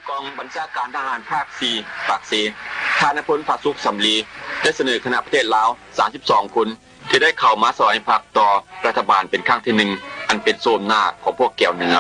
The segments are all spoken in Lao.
ກອງບັນຊາການທະຫານພາກສີ່ ປາກເຊ, ທ່ານນາຍພົນ ຜາສຸກ ສຳລີ ໄດ້ສະເໜີຄະນະປະເທດລາວ ສາມສິບສອງຄົນ ທີ່ໄດ້ເຂົ້າມາສະຫວາຍພັກຕໍ່ລັດຖະບານເປັນຄັ້ງທີໜຶ່ງ ອັນເປັນໂສມໜ້າຂອງພວກແກວເໜືອ.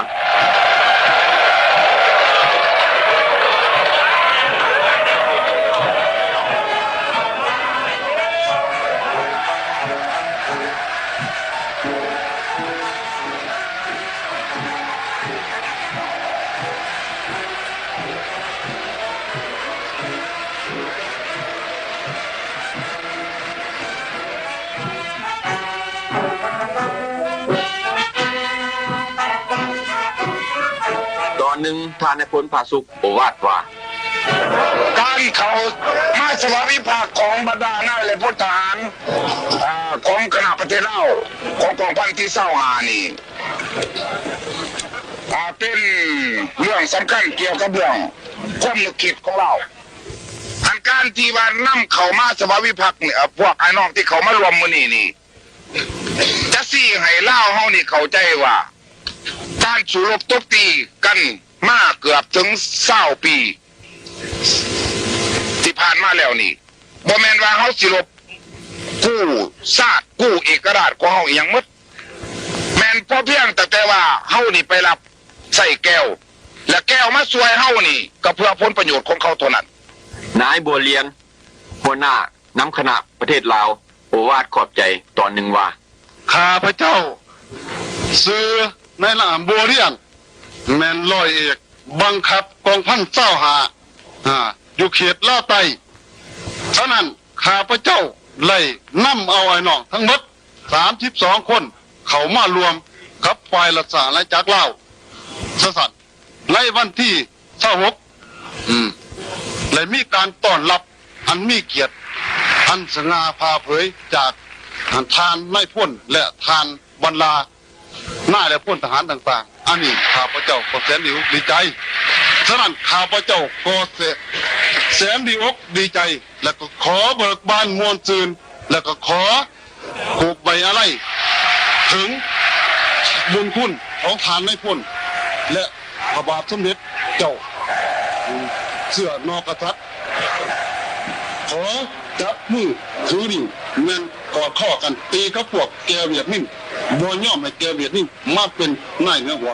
ຕອນໜຶ່ງ ທ່ານນາຍພົນ ຜາສຸກ ໂອວາດວ່າ ການເຂົ້າມາສະຫວາຍວິພາກຂອງບັນດານາຍ ແລະ ພົນທະຫານ ອາ ຂອງຄະນະປະເທດລາວ ຂອງກອງພັນທີຊາວຫ້ານີ້ ອາ ເປັນເລື່ອງສຳຄັນກ່ຽວກັບເລື່ອງຄວາມນຶກຄິດຂອງລາວ. ອັນການທີ່ວ່ານຳເຂົ້າມາສະຫວາຍວິພາກນີ້ ອາ ພວກອ້າຍນ້ອງທີ່ເຂົ້າມາຮ່ວມມື້ນີ້ນີ້ ຈະຊີ້ໃຫ້ລາວເຮົານີ້ເຂົ້າໃຈວ່າ ການສູ້ລົບຕົບຕີກັນມາເກືອບເຖິງຊາວປີທີ່ຜ່ານມາແລ້ວນີ້ ບໍ່ແມ່ນວ່າເຮົາຊິລົບກູ້ຊາດ ກູ້ເອກະລາດຂອງເຮົາອີ່ຫຍັງໝົດ, ແມ່ນພໍພຽງຕັ້ງແຕ່ວ່າເຮົານີ້ໄປຮັບໃຊ້ແກວ ແລະ ແກວມາຊ່ວຍເຮົານີ້ ກໍເພື່ອຜົນປະໂຫຍດຂອງເຂົາເທົ່ານັ້ນ. ນາຍ ບົວລຽນ ຫົວໜ້ານຳຄະນະປະເທດລາວ ໂອວາດຂອບໃຈຕອນໜຶ່ງວ່າ ຂ້າພະເຈົ້າຊື່ນາຍນາມ ບົວລຽນ ແມ່ນຮ້ອຍເອກບັງຄັບກອງພັນຊາວຫ້າ ອາ ຢູ່ເຂດລາວໃຕ້. ສະນັ້ນ ຂ້າພະເຈົ້າໄດ້ນຳເອົາອ້າຍນ້ອງທັງໝົດສາມສິບສອງຄົນ ເຂົ້າມາຮ່ວມກັບຝ່າຍລາຊະອານາຈັກລາວ. ສະນັ້ນ ໃນວັນທີຊາວຫົກ ອືມ ໄດ້ມີການຕ້ອນຮັບອັນມີກຽດ ອັນສະຫງ່າຜ່າເຜີຍຈາກທ່ານນາຍພົນ ແລະ ທ່ານບັນດານາຍ ແລະ ພົນທະຫານຕ່າງໆ. ອັນນີ້ຂ້າພະເຈົ້າກໍແສນດີອົກດີໃຈ. ສະນັ້ນ ຂ້າພະເຈົ້າກໍແສ-, ແສນດີອົກດີໃຈ ແລະ ກໍຂໍເບີກບານມ່ວນຊື່ນ ແລະ ກໍຂໍ ປູກໃບອາໄລເຖິງບຸນຄຸນຂອງທ່ານນາຍພົນ ແລະ ພະບາດສົມເດັດເຈົ້າເຊື້ອໜໍ່ກະສັດ. ຂໍຈັບມືຖືນິ້ວ ແມ່ນກອດຄໍກັນຕີກັບພວກແກວຫວຽດມິນ, ບໍ່ຍອມໃຫ້ແກວຫວຽດມິນມາເປັນນາຍເໜືອຫົວ.